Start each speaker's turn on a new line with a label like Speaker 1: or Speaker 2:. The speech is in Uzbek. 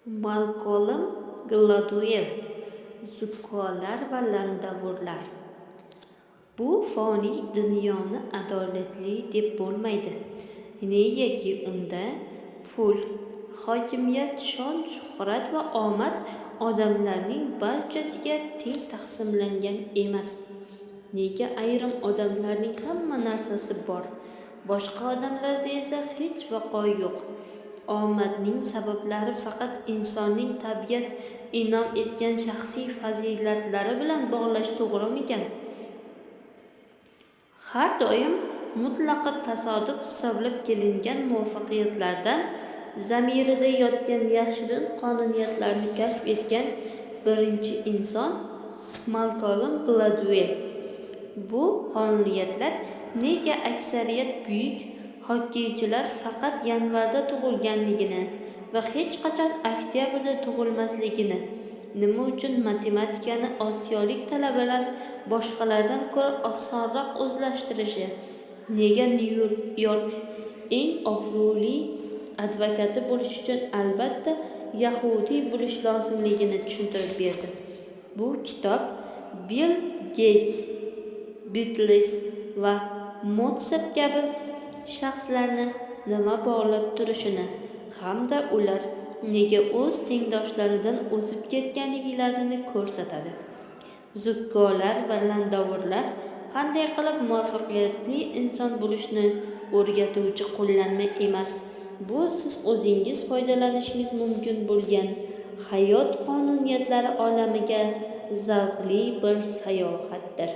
Speaker 1: Malkolm Gladuell, Zukkolar va landavurlar. Bu foniy dunyoni adolatli deb bo'lmaydi. Negaki unda pul, hokimiyat, shon-shuhrat va omad odamlarning barchasiga teng taqsimlangan emas. Nega ayrim odamlarning hamma narsasi bor, boshqa odamlarda esa hech vaqo yo'q? Omadning sabablari faqat insonning tabiat in'om etgan shaxsiy fazilatlari bilan bog'lash to'g'rimikan? Har doim mutlaqo tasodif hisoblab kelingan muvaffaqiyatlardan zamirida yotgan yashirin qonuniyatlarni kashf etgan birinchi inson Malkolm Gladuell. Bu qonuniyatlar nega aksariyat buyuk xokkeychilar faqat yanvarda tug'ilganligini va hech qachon oktyabrda tug'ilmasligini, nima uchun matematikani osiyolik talabalar boshqalardan ko'ra osonroq o'zlashtirishi, nega Nyu-York eng obro'li advokati bo'lish uchun albatta yahudiy bo'lish lozimligini tushuntirib berdi. Bu kitob Bill Geyts, Bitles va Motsart kabi shaxslarni nima bog'lab turishini hamda ular nega o'z tengdoshlaridan o'zib ketganliklarini ko'rsatadi. Zukkolar va landovurlar qanday qilib muvaffaqiyatli inson bo'lishni o'rgatuvchi qo'llanma emas. Bu siz o'zingiz foydalanishingiz mumkin bo'lgan hayot qonuniyatlari olamiga zavqli bir sayohatdir.